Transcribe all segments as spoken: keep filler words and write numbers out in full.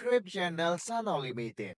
subscribe channel Sano Limited.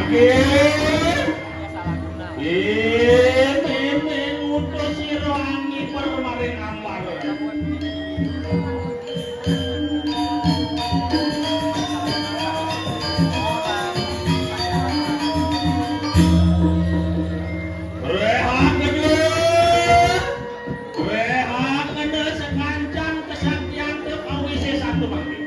Ing, ing, ing, utus sira angiper maring ambar. Rehat negeri. Wéha ngena sekancan kesaktian te pawise satu mangke.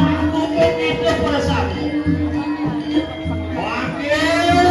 Aku begitu perasaanmu. Makin.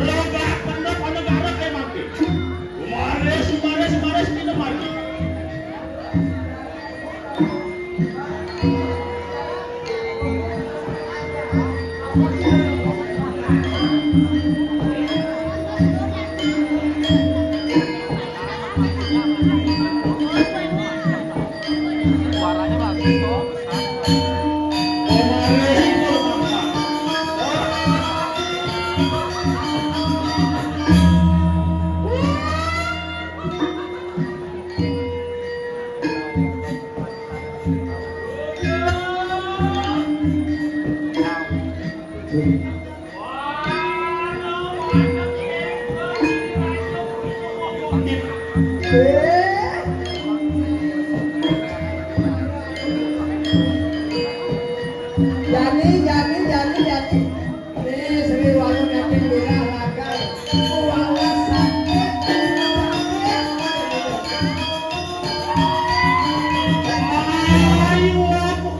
Roga pendek negara kayak mati. Maris, maris, maris, kita mati. Suaranya bagus kok, besar. Jani, jani, jani, jani. Nih, Sri Walu nyamping birah raga. Kuala sakit, sakit. Ayo, aku.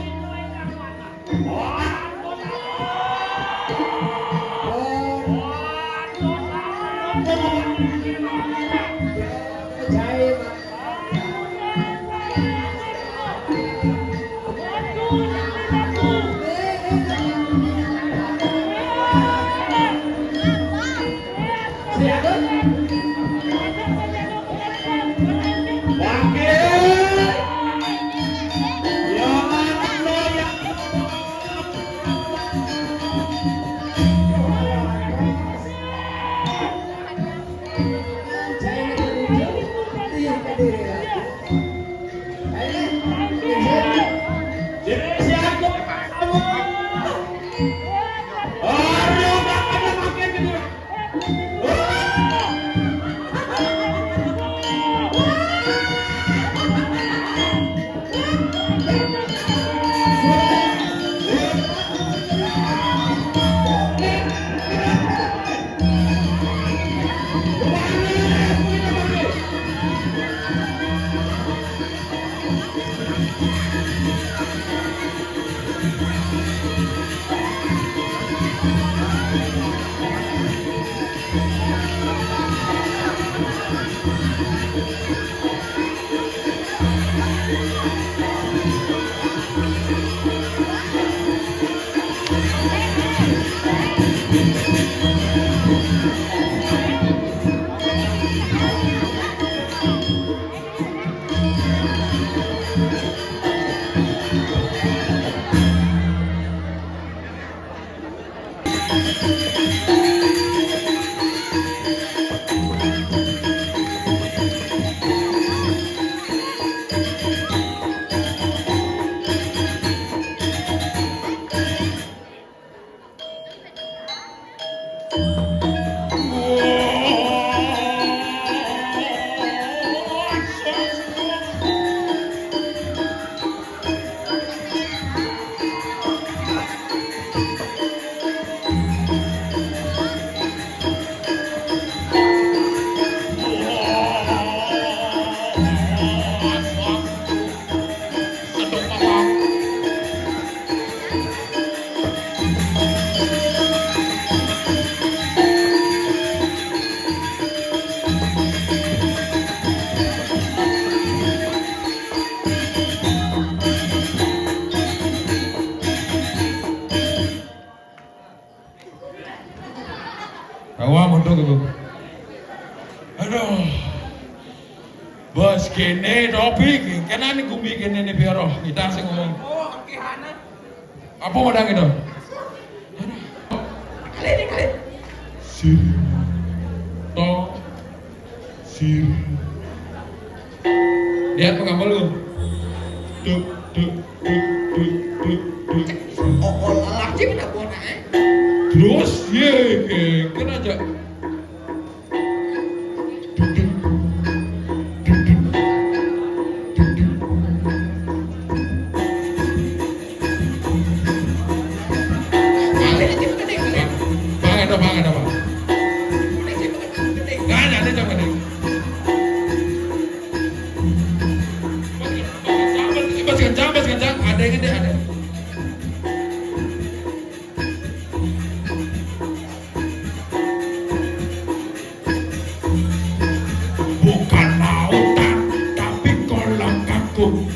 Bos kene topi, kene ning gumi kene ne biaro. Kita sing ngomong. Apa modang itu? Kali ini, kali. Sir. To. Sir. Lihat pengamal lu. Duk, duk, duk, duk, duk, duk. Oh, oh, lagi udah bona, eh. Terus, ye, ke, kena aja. Duk, duk, duk, duk, duk, duk. Bang, ada, bang, ada, bang. Nggak ada, ada, jangan, ada. Bos kencang, bos kencang, bos kencang. Ada yang gede, ada. Bukan lautan, tapi kolam kangkung.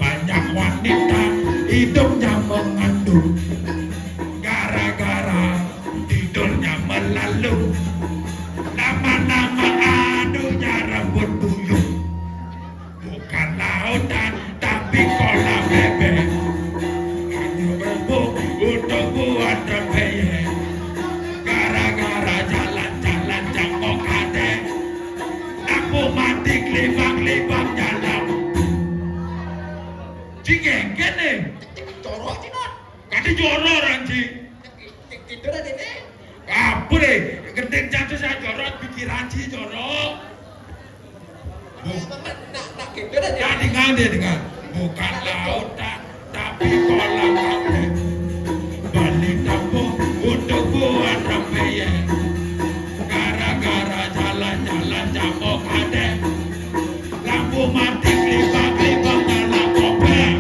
Banyak wanita hidupnya mengandung. Gara-gara tidurnya melalu. Lama-lama aduhnya rambut buyung. Bukan lautan, tapi kolam bebek. Hanya berembuk untuk buat rempeyek. Gara-gara jalan-jalan jangkok ade. Lampu mati kelibang-kelibang jalan. Cingeng kene. Jorok, Cina. Kati jorok, Ranji. Gitu dah, Dede. Apa deh? Gending jatuh saya jorok, pikiran si jorok. Bu. Nak, nak gitu dah, Dede. Ya, dengar dia, dengar. Bukan lautan, tapi kolam ade. Balik kampung untuk buat rempeyek. Gara-gara jalan-jalan jangkok ade. Lampu mati, kelibang-kelibang dalam kopek.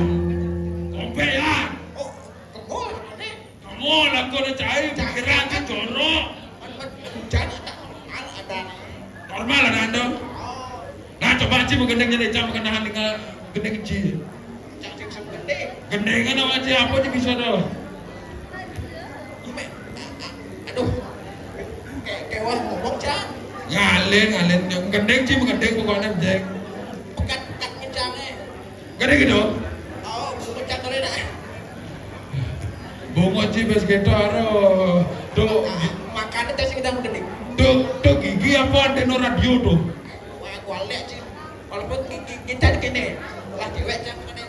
Kopek, ya. Oh, kebol, aneh. Kamu lagu ni cai, pikiran tu jorok. Man, man, hujan tak normal ada. Normal ada anda. Oh. Nah, coba Ci, gending ni, Ci, berkenaan dengan gending Ci. Cacing sama gending. Gending kan nama Ci, apa Ci bisa tu? Ime, aduh. Kayak, kayak wah ngomong, Cang. Ngalin, ngalin. Gending Ci, gending pokoknya, Jeng. Pekat, pekat kencangnya. Gede gitu? Oh, bungut jatuh dah. Bungut sih bes gitu, aduh. Tuh, makanya tes kita mau gede. Tuh, tuh gigi apa antena radio tuh? Wah, gua lihat sih. Walaupun gigi kita di sini, lah cewek jangan ada.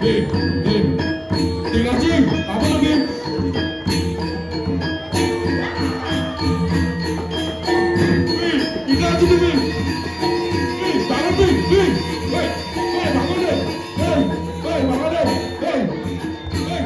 Hei, hei. Dikasih, apa lagi? Hei, dikasih, hei. Hei, bangun, hei, hei. Hei, hei, bangun, hei. Hei, hei, bangun, hei. Hei, hei.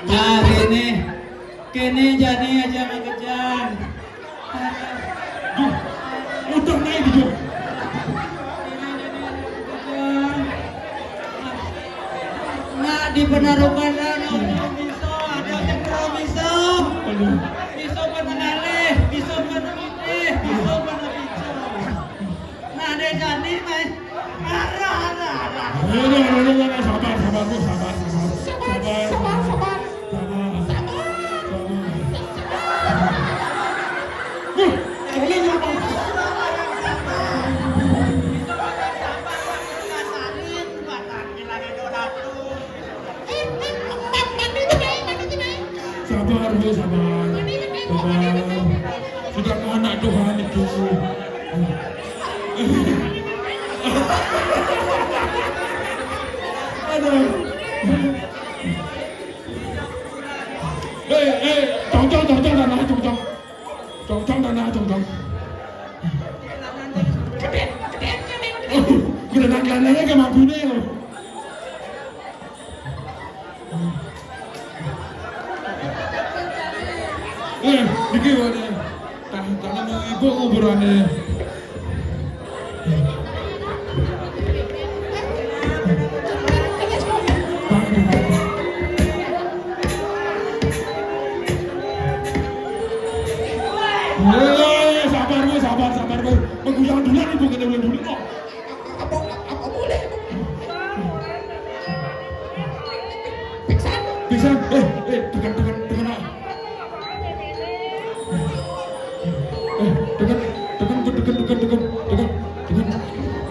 Nah, kéné, kéné jani aja makejang. Duh, udah naik di jok. Nak di penarukan, nak bisa, ada yang bisa. Aduh. Bisa mana ngalih, bisa mana pitih, bisa mana picu. Nah, ada jani, Mai. Arah, arah, arah. Aduh, aduh, aduh, aduh, sabar, sabar, Bu, sabar, sabar. Sabar, sabar, sabar. Sabar. Sabar. Sabar. Wih, boleh ngomong. Sabar, Bu, sabar. Sabar. Sudah anak Tuhan itu. Aduh. Eh, eh, congcong, congcong, tanah, congcong. Congcong, tanah, congcong. Gede nang lanangnya kayak mabune loh. Eh, iki wae. Tah, tanah mau ibu kuburane. Eh, sabar, weh, sabar, sabar, weh. Mengguyang dulu nih, bukan dulu dulu kok. Apa, apa boleh? Pingsan. Pingsan. Eh, eh, tekan, tekan, tekan, ah. Eh, tekan, tekan, tekan, tekan, tekan, tekan, tekan.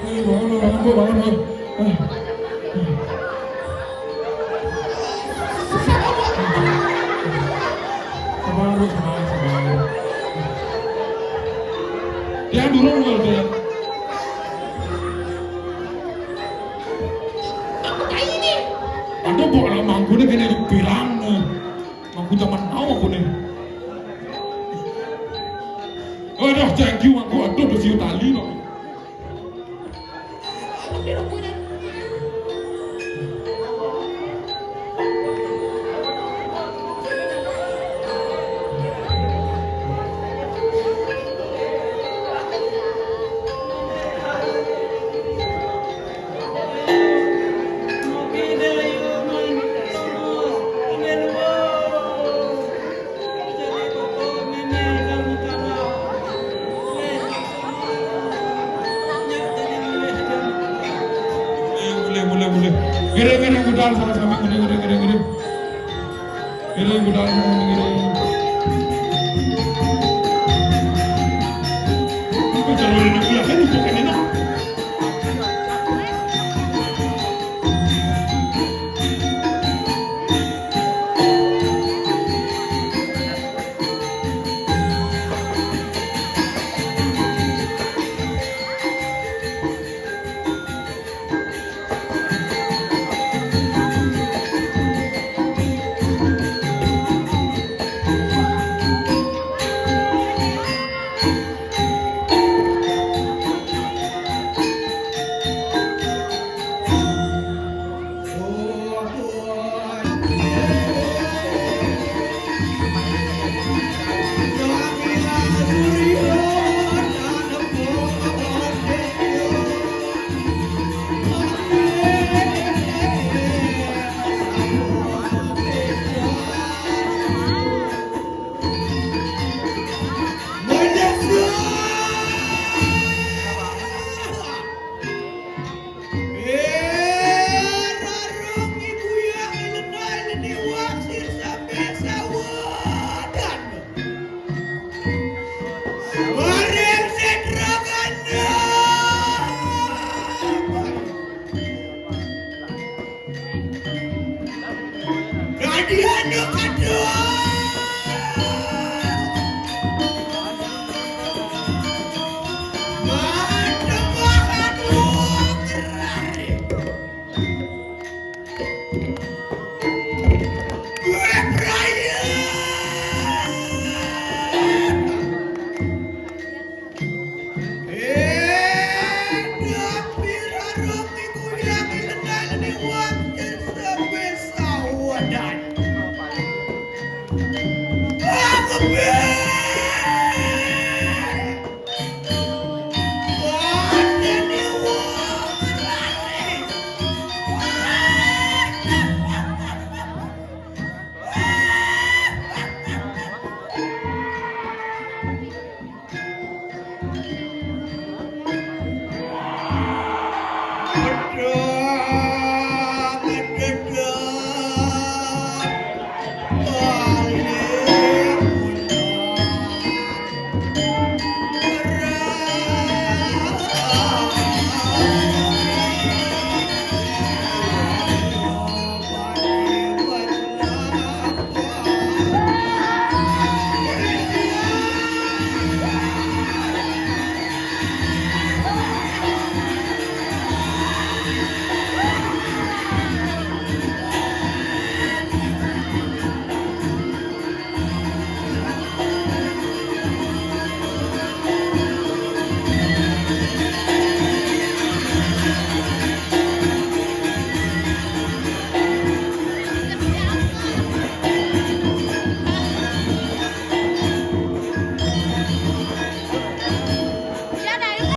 Eh, bangun, bangun, bangun, bangun. Eh. Sabar, sabar, sabar. Dia dulu, dia. Aduh, kok anak mangkune kene pirang no. Mangku zaman now aku nih. Aduh, thank you, aku aduh, udah siu tali no. Mulai, mulai, mulai, mulai. Ngiring, ngiring, budal, sama-sama, ngiring, ngiring, ngiring, ngiring. Ngiring, budal, ngiring, ngiring. Tapi jalur ini kuliah kan itu kan enak. Eh, rarung iku ya, ilena, ileni, wasir sampe sawedan. Wareng setragana. Dadi anu kadua. Madem anu kerari. Gue Brian. Eh, tapi rarung iku yang ilendang ni wong sing wis sawedan.